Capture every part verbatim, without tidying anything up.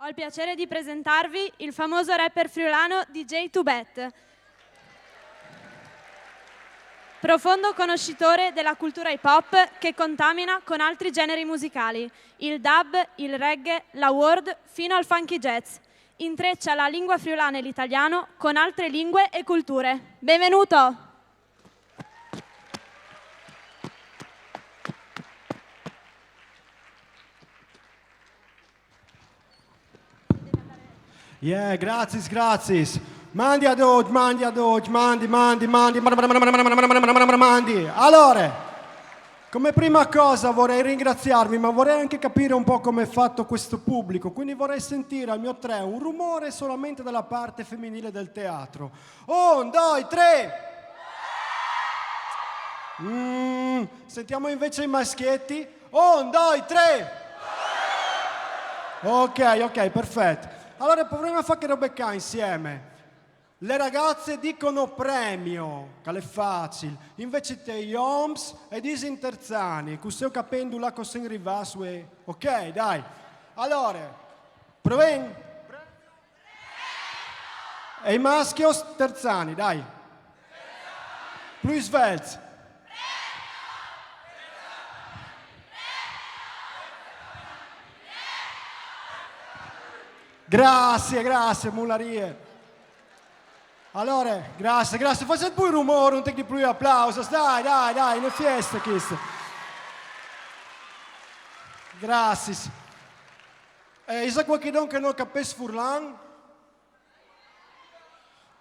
Ho il piacere di presentarvi il famoso rapper friulano D J Tubet, profondo conoscitore della cultura hip hop che contamina con altri generi musicali, il dub, il reggae, la world, fino al funky jazz. Intreccia la lingua friulana e l'italiano con altre lingue e culture. Benvenuto! Yeah, grazie, grazie. Mandi a tutti, mandi a tutti, mandi, mandi, mandi, mandi, mandi. Allora, come prima cosa vorrei ringraziarvi, ma vorrei anche capire un po' come è fatto questo pubblico, quindi vorrei sentire al mio tre un rumore solamente dalla parte femminile del teatro. Un, due, tre. Mm, sentiamo invece i maschietti. Un, due, tre. Ok, ok, perfetto. Allora proviamo a fare che robe qua insieme. Le ragazze dicono premio, che è facile. Invece te i oms e dici terzani, così ho capendo là cosa in riva su e... Ok, dai. Allora, proviamo. E i maschi o terzani, dai. Più svelti. Grazie, grazie, mularie. Allora, grazie, grazie. Fate più rumore, un tec di più applauso. Dai, dai, dai, una festa questa. Grazie. Eh, isa qualcuno che non capisce furlan?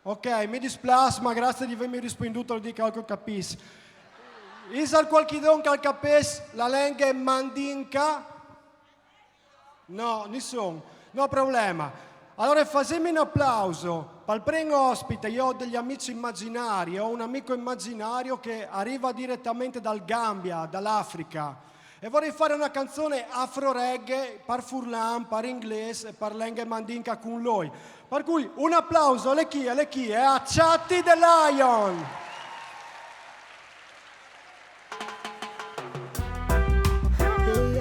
Ok, mi dispiace, ma grazie di avermi risponduto al di che capisco. Isal qualchidon che al capes la lengua mandinca? No, nessuno, no problema. Allora facciamo un applauso per il primo ospite, io ho degli amici immaginari, ho un amico immaginario che arriva direttamente dal Gambia, dall'Africa. E vorrei fare una canzone afro reggae per furlan, per inglese e per lengua mandinca con lui. Per cui un applauso alle chi, alle chi, eh, a Chatti the Lion.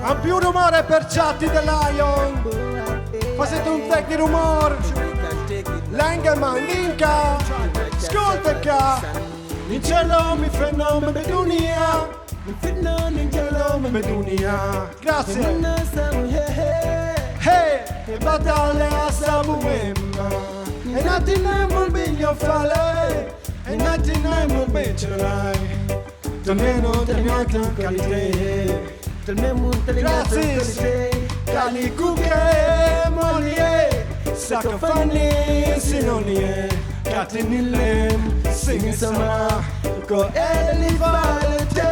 Ampio rumore per Chatti the Lion. Fate un tec di rumore. Lengua mandinca. Ascolta qua. In cielo mi fenome bedunia. Mi fenome in cielo mi bedunia. Grazie. Hey, e batale a sabuema. E natina mol bigno fale. E natina mol bigno lai. También no te matan calité. También no te matan calité. Cali cuque molie. Sacofani sinonie. Katinilem sing sama. Ko elivalete.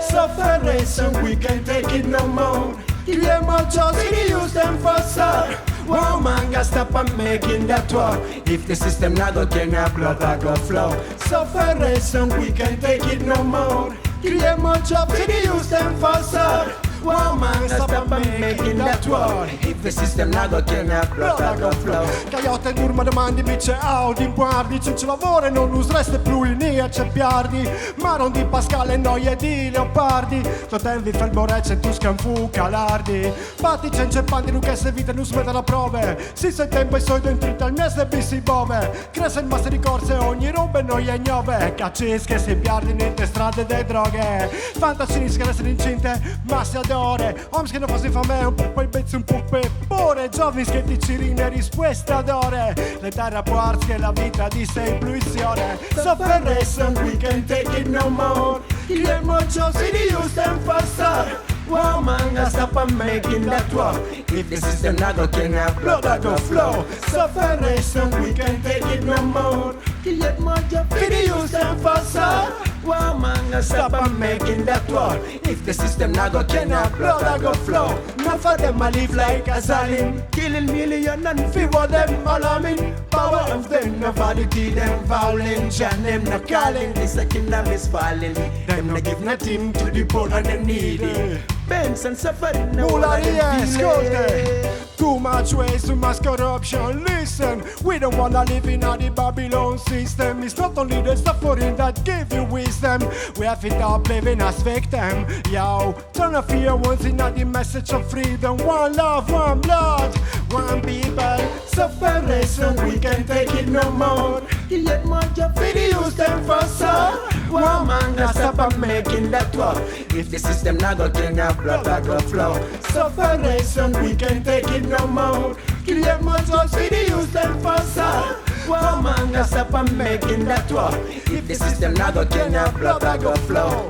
Suffer so we can take it no more. Guillermo José use them for sir. One man got stop and making that war. If the system not go can a blood I go flow. Suffer so we can take it no more. Guillermo José use them for sir. One man stop and making that war. If the system not go can a blood I go flow. Caiote durma domandi bice Audi in guardi. C'è lavoro e non us resta più in nia c'è piardi. Maron di Pascale noi e di Leopardi. Totem vi fa il boreccio e tu scanfu calardi. Pati cence pandi non che se vita non smette la prove. Si se tempo e soi dentro il mese bisi bove. Cresce il master di corse ogni robe noi è gnove. Caccis che si piardi in te strade de droghe. Fantasini che restano incinte ma si adore. Oms che non fa fame un po' poi bezzi un po' per pore. Giovani che ti cirine risposte adore. Le dare a Buarz che la vita di sei pluizione. Suffer so we can take it no more. Guillermo José use them for sir. One man got stop and making that war. If the system not go can a blood I go flow. Suffer so we can take it no more. Guillermo José use them for sir. One man got stop and making that war. If the system not go can a blood I go flow. Enough of them a live like a zalim. Killing million and few of them alarming. Power of them no vanity, them violent. John them no calling. This a kingdom is falling. Them no give nothing to the poor and the needy. Pain and suffering, no Mularie, ascolta. Too much waste, too much corruption. Listen, we don't wanna live in the Babylon system. It's not only the suffering that give you wisdom. We have it up living as victim. Yo, turn off your ones in the message of freedom. One love, one blood, one people. Separation, we can take it no more. Kill it more, just videos them for sure. One man, that's up and making that war. If the system not go change, our blood bag go flow. Separation, we can take it no more. Kill them all, just videos them for sure. One man, that's up and making that war. If the system not go change, our blood bag go flow.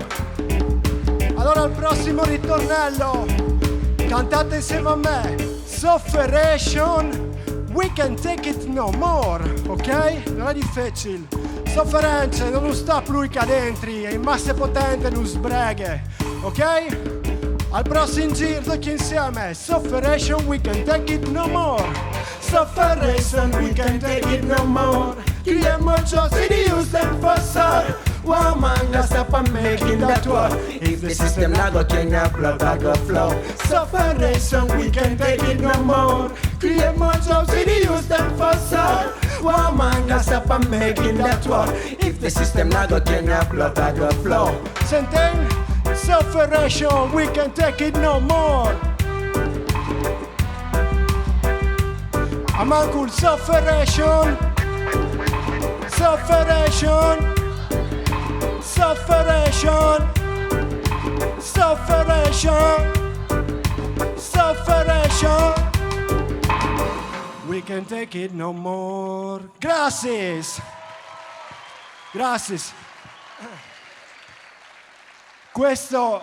Allora al prossimo ritornello, cantate insieme a me. Sofferation, we can take it no more, ok? Non è difficile. Sofference, non sta più che dentro, è in masse potente, non sbreghe, ok? Al prossimo giro tutti insieme. Sofferation, we can take it no more. Sofferation, we can take it no more. Kill them all, just videos them for sure. One man, that's up and making that war. If the system not go change, our blood bag go flow. Separation, we can take it no more. Clear more jobs, videos them for sure. One man, that's up and making that war. If the system not go change, our blood bag go flow. Senteng, separation, we can take it no more. Amankul, separation. Separation. Separation. Separation. Separation. We can take it no more. Gracias. Gracias. Questo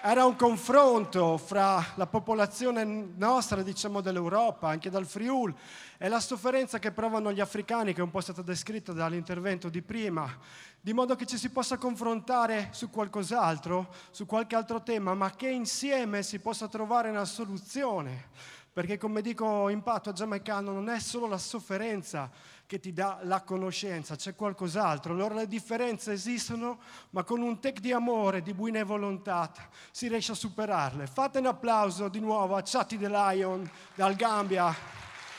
era un confronto fra la popolazione nostra, diciamo, dell'Europa, anche dal Friul, e la sofferenza che provano gli africani, che è un po' stata descritta dall'intervento di prima, di modo che ci si possa confrontare su qualcos'altro, su qualche altro tema, ma che insieme si possa trovare una soluzione. Perché, come dico in patto giamaicano, non è solo la sofferenza che ti dà la conoscenza, c'è qualcos'altro. Allora le differenze esistono, ma con un tec di amore, di buona volontà, si riesce a superarle. Fate un applauso di nuovo a Chatti the Lion dal Gambia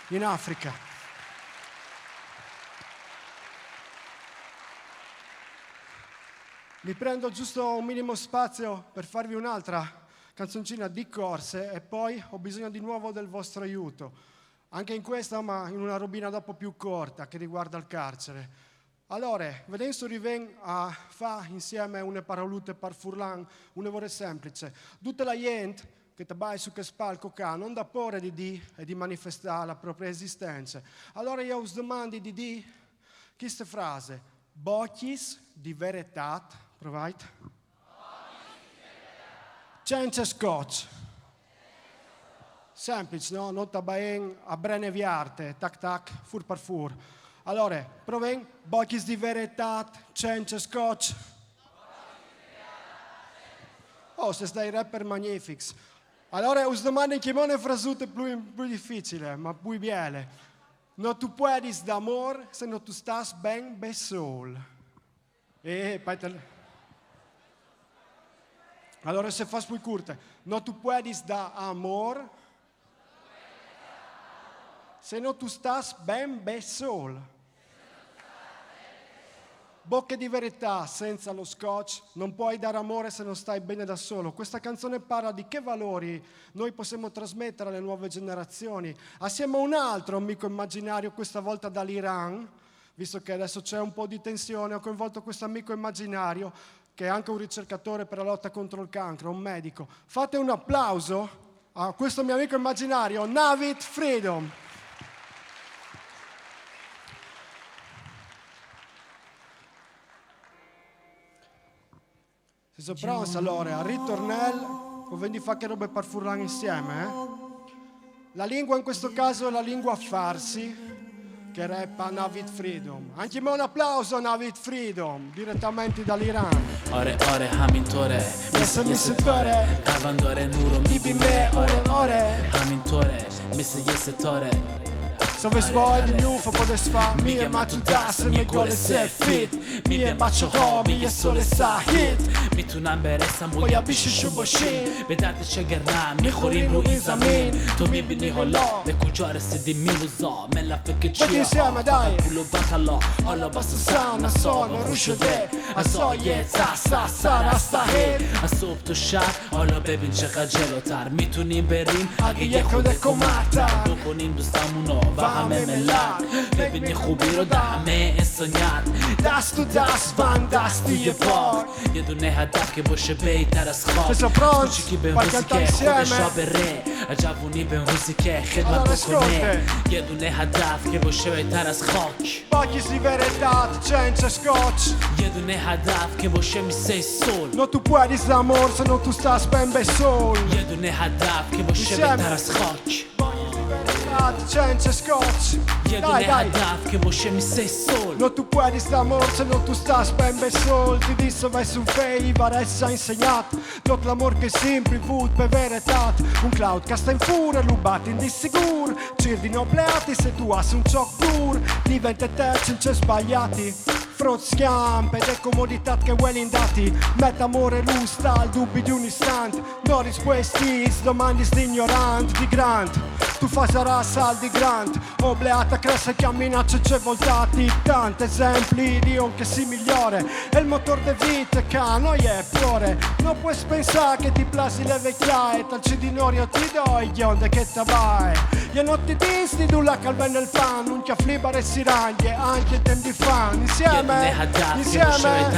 in Africa. Mi prendo giusto un minimo spazio per farvi un'altra canzoncina di corse e poi ho bisogno di nuovo del vostro aiuto. Anche in questa, ma in una robina dopo più corta che riguarda il carcere. Allora, vedendo se riven a fa insieme une parolute par furlan, une vore semplice. Tutta la gente che te bai su che spalco ca non dà pore di dì e di manifestare la propria esistenza. Allora io us domandi di dì queste frase. Bochis di verità, provait. Cence scotch. Semplice, no? Non tabaen a brene viarte, tac tac, fur par fur. Allora, proven, bochis di verità, cence scotch. Oh, se stai rapper magnifics. Allora, us domando in che modo frasute più, più difficile, ma più biele. No tu puedis d'amor se no tu stas ben besol. Eh, poi te... Allora se fas più curte. No tu puedis da amor se no tu stas ben besol. Bocche di verità senza lo scotch, non puoi dare amore se non stai bene da solo. Questa canzone parla di che valori noi possiamo trasmettere alle nuove generazioni. Assieme a un altro amico immaginario, questa volta dall'Iran, visto che adesso c'è un po' di tensione, ho coinvolto questo amico immaginario che è anche un ricercatore per la lotta contro il cancro, un medico. Fate un applauso a questo mio amico immaginario, Navid Freedom. Se so pronts, allora, al ritornel, o vendi fa che robe par furlan insieme, eh? La lingua in questo caso è la lingua farsi, che rappa Navid Freedom. Anche un applauso a Navid Freedom, direttamente dall'Iran. آره آره همینطوره. مثل یه ستاره. پرونداره نورو میبینه. آره آره همینطوره. مثل یه ستاره. Se vês voie di gnûf, o podês fâ: mi e Matu Das, mi e Gole Sefit, mi e Bacio Ho, mi e Sole Sahit. Mitunîn berês, amûl ya bî şû boşîn. Bedati çegerna, mi xorîn û îzamîn. To mi binî hola, ve kuca residî mi uza. Me lafeke çi ya, insieme, dai. Kulo batala, ala basa sana, sana ruşu de. Asaye, sa, sa, sa, rasta he. Asop to şar, ala bebin çeqa celotar. Mitunîn berîn, agi yeko de komartar. Bokonîn dustamuno, va hame melar. Bebinî xubîro da hame ensaniyat. Dast u dast van, dastî ye par. Ye dune hedef ke boşe bey teras xak. Sêso pronts? Çiki ben huzike, insieme. Xode şa be re. Acavuni ben huzike, xidmet bokone. Ye dune hedef ke boşe bey teras xak. Pochi si veretât, cence scoç. Ye dune hedef ke boşe mi sey sol. No tu puedis l'amor se no tu stâs ben bessôl. Ye dune hedef ke boşe bey teras xak. Pochi si veretât, cence scoç. Ye dune hedef ke boşe mi sey sol. No tu puedis l'amor se no tu stâs ben bessôl. Ti dîs se vês un fei, varès za insegnât. Dut l'amor che simpri vût pe veretât. Un claut che sta in fure, lu batin di sigûr. Cîr di no pleâti se tu âs un çoc pûr. Divente te cence sbaliâti. Frot scjamp e de comoditât che vuelin dâti. Met amore lu sta al dubi di un istant. No rispuestis domandis di ignorant, di grant. Tu fasarâs al di grant. Obleât a cresse, cjaminâ cence voltâti. Tant esempli di on che si migliore. E il motor de vite ca no je puore. No pues pensâ che ti plasi le vecjaie, tal cidinorio ti doi, gjonde che tabaie. E no ti dîs di dulà che al ven il pan, un cjaflibare si rangje, ancje il timp di fam. Insieme, insieme.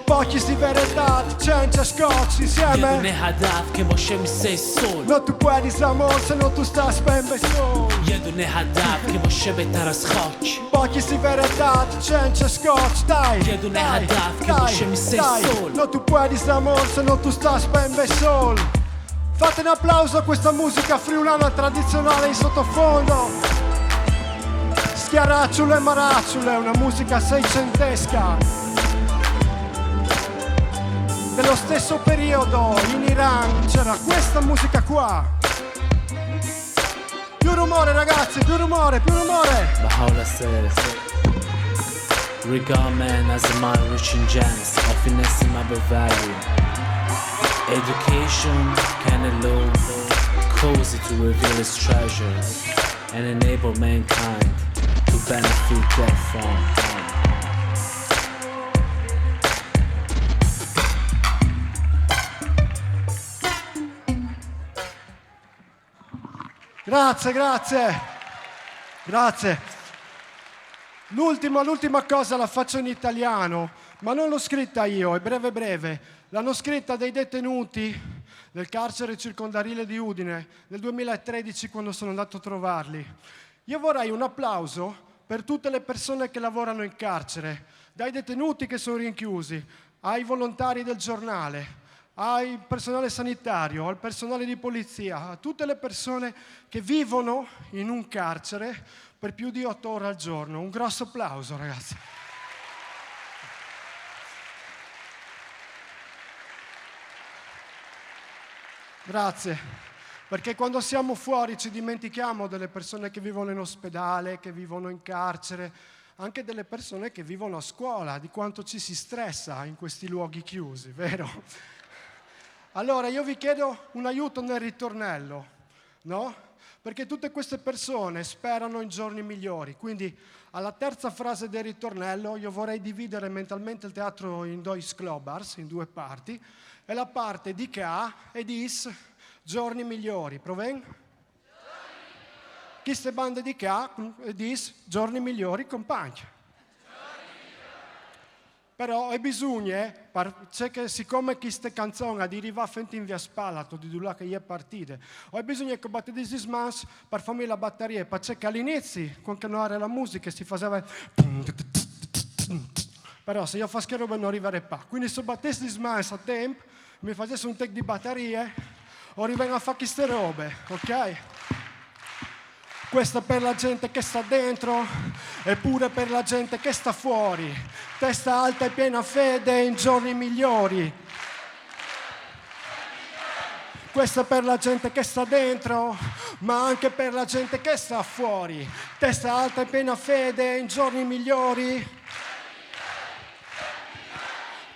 Pochi si veretât, cence scoç, insieme. Ye dune hedef ke boşe mi sey sol. No tu puedis l'amor se no tu stâs ben bessôl. Ye dune hedef ke boşe bey teras xak. Pochi si veretât, cence scoç, dai. Ye dune hedef ke boşe mi sey sol. No tu puedis l'amor se no tu stâs ben bessôl. Fate un applauso a questa musica friulana tradizionale in sottofondo. Schiaraciule e maraciule, una musica seicentesca. Nello stesso periodo in Iran c'era questa musica qua. Più rumore, ragazzi, più rumore, più rumore. Bahá'u'lláh says, regard man as a mind rich in gems of inestimable value. Education can alone cause it to reveal its treasures and enable mankind to benefit therefrom. Grazie, grazie. Grazie. L'ultima, l'ultima cosa la faccio in italiano, ma non l'ho scritta io, è breve breve. L'hanno scritta dei detenuti del carcere circondarile di Udine nel duemilatredici, quando sono andato a trovarli. Io vorrei un applauso per tutte le persone che lavorano in carcere, dai detenuti che sono rinchiusi, ai volontari del giornale, al personale sanitario, al personale di polizia, a tutte le persone che vivono in un carcere per più di otto ore al giorno. Un grosso applauso, ragazzi. Grazie. Perché quando siamo fuori ci dimentichiamo delle persone che vivono in ospedale, che vivono in carcere, anche delle persone che vivono a scuola, di quanto ci si stressa in questi luoghi chiusi, vero? Allora io vi chiedo un aiuto nel ritornello, no? Perché tutte queste persone sperano in giorni migliori, quindi alla terza frase del ritornello io vorrei dividere mentalmente il teatro in due sklobars, in due parti, e la parte di ca e dîs giorni migliori, provìn? Cheste bande di ca e dîs giorni migliori, compagn. Però o ai bisugne, parcè che sicome cheste canzon e à di rivâ fin in via Spalato, di dulà che e je partide, o ai bisugne che o batedis lis mans par fâmi la batarie, parcè che al inizi, cuant che no jere la musiche, si faseve... Però se jo o fâs chê robe no rivarè pa. Cuindi se o batês lis mans a timp, mi fasês un tec di batarie, o rivìn a fâ cheste robe, ok? Questa per la gente che sta dentro e pure per la gente che sta fuori. Testa alta e piena fede in giorni migliori. Questa è per la gente che sta dentro, ma anche per la gente che sta fuori. Testa alta e piena fede in giorni migliori.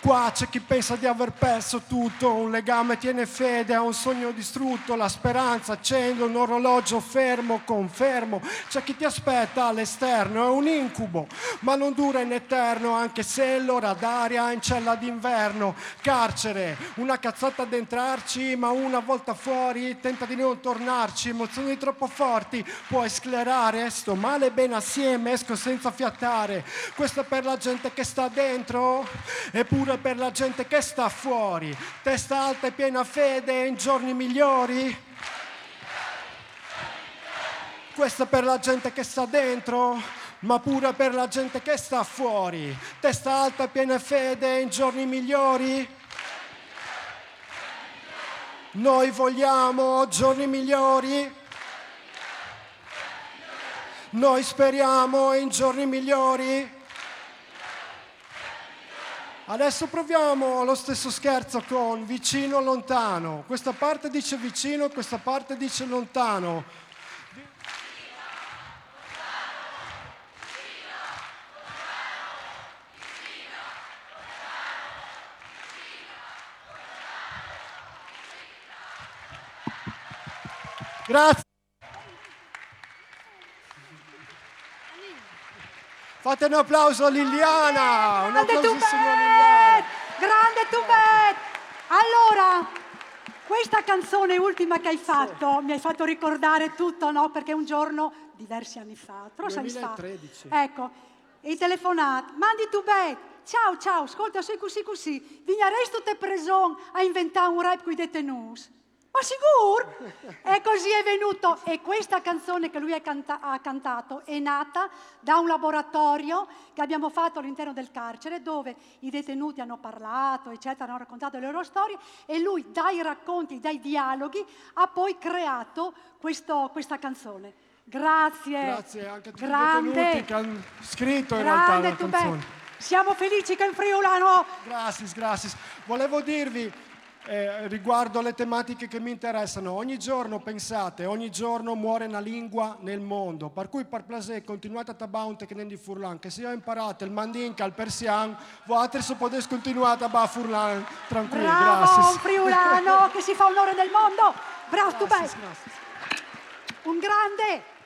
Qua c'è chi pensa di aver perso tutto, un legame tiene fede a un sogno distrutto, la speranza accende un orologio fermo, confermo. C'è chi ti aspetta all'esterno, è un incubo, ma non dura in eterno, anche se l'ora d'aria in cella d'inverno. Carcere, una cazzata ad entrarci, ma una volta fuori tenta di non tornarci, emozioni troppo forti, puoi sclerare, sto male bene assieme, esco senza fiatare. Questa è per la gente che sta dentro e pure per la gente che sta fuori. Testa alta e piena fede in giorni migliori. Questa è per la gente che sta dentro, ma pure per la gente che sta fuori. Testa alta e piena fede in giorni migliori. Noi vogliamo giorni migliori. Noi speriamo in giorni migliori. Adesso proviamo lo stesso scherzo con vicino, lontano. Questa parte dice vicino, questa parte dice lontano. Grazie. Fate un applauso a Liliana. Un Grande applauso a Liliana. Grande Tubet. Allora, questa canzone ultima che hai fatto mi hai fatto ricordare tutto, no? Perché un giorno, diversi anni fa, però sei stato. duemilatredici. Ecco, e telefonat, mandi Tubet, ciao, ciao, scolta, soi cusì cusì, vignarest te preson a inventà un rap coi detenuts? Ma sicur! E così è venuto. E questa canzone che lui ha, canta- ha cantato è nata da un laboratorio che abbiamo fatto all'interno del carcere, dove i detenuti hanno parlato, eccetera, hanno raccontato le loro storie, e lui dai racconti, dai dialoghi ha poi creato questo- questa canzone. Grazie. Grazie anche a tutti Grande. I detenuti che hanno scritto in realtà Grande la Tubet. Canzone. Siamo felici che in Friuli hanno Gracias, gracias. Volevo dirvi eh, riguardo alle tematiche che mi interessano, ogni giorno, pensate, ogni giorno muore una lingua nel mondo, per cui per piacere continuate a tabbà un tecnen di furlan, che se io ho imparato il mandinka, il persian, voi altri se potete continuare a tabbà furlan tranquilli. Bravo, Grazie. Un friulano che si fa onore nel mondo. Bravo Tubet. Grazie, grazie. Un grande.